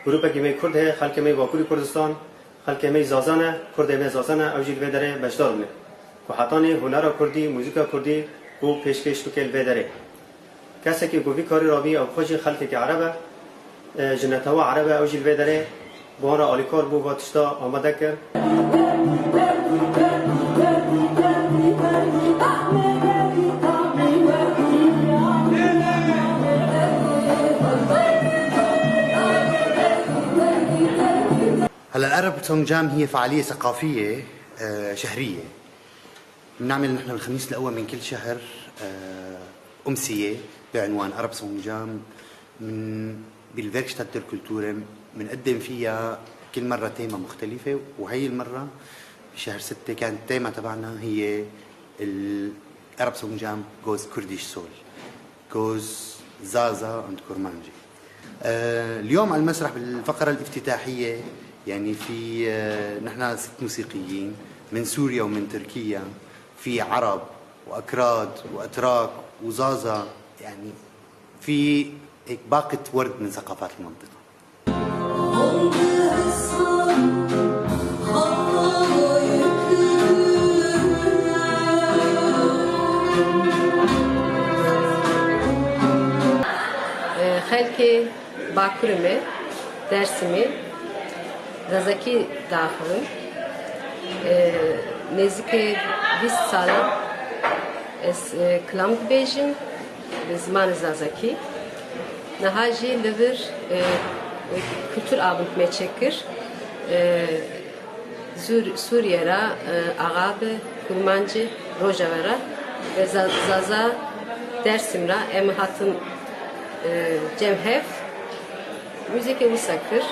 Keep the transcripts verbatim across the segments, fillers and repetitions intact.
Grûpekî me Kurd heye, xelkê me Bakurî Kurdistan, xelkê me Zaza ne, Kurdê me Zaza ne, ew jî li vê derê beşdar bine. Ku hetanî hunera Kurdî, muzîka Kurdî ku pêşkêş bike li vê derê. Kesekî ku vî karî rabî, ew xwe jî xelkekî Ereb e, e, ji netewa Ereb e, ew jî li vê derê bi wan re alîkar bû, va tişta amade kir. هلا الأرب سونغ جام هي فعالية ثقافية، آه، شهرية. بنعمل نحن الخميس الأول من كل شهر، آه، أمسية بعنوان أرب سونغ جام. من بالفيركشتات دير كولتورن بنقدم فيها كل مرة تيمة مختلفة، وهي المرة بشهر ستة كانت التيمة تبعنا هي الأرب سونغ جام جوز كورديش سول، جوز زازا عند كورمانجي. آه، اليوم على المسرح بالفقرة الافتتاحية، يعني، في، آه، نحن ست موسيقيين من سوريا ومن تركيا، في عرب وأكراد وأتراك وزازا، يعني، في هيك باقة ورد من ثقافات المنطقة. Xelkê Bakurê me, Dêrsimê, Zazakî diaxivim. E, nêzîkê bîst sal e ez, e, kilam dibêjim bi zimanê Zazakî. Niha jî li vir, e, kultur abend me çêkir. E, Zûr-, Sûriye re, e, Axabê, Kurmancî, Rojava re ve Za-, Zaza Dêrsim re em hatin, e, cem hev. Muzîkê wisa kir.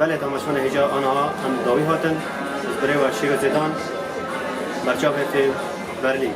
Belê, temaşevanê hêja, aniha em dawî hatin, ez birêva Şêga Zêdan, berçavê fîlm Berlîn.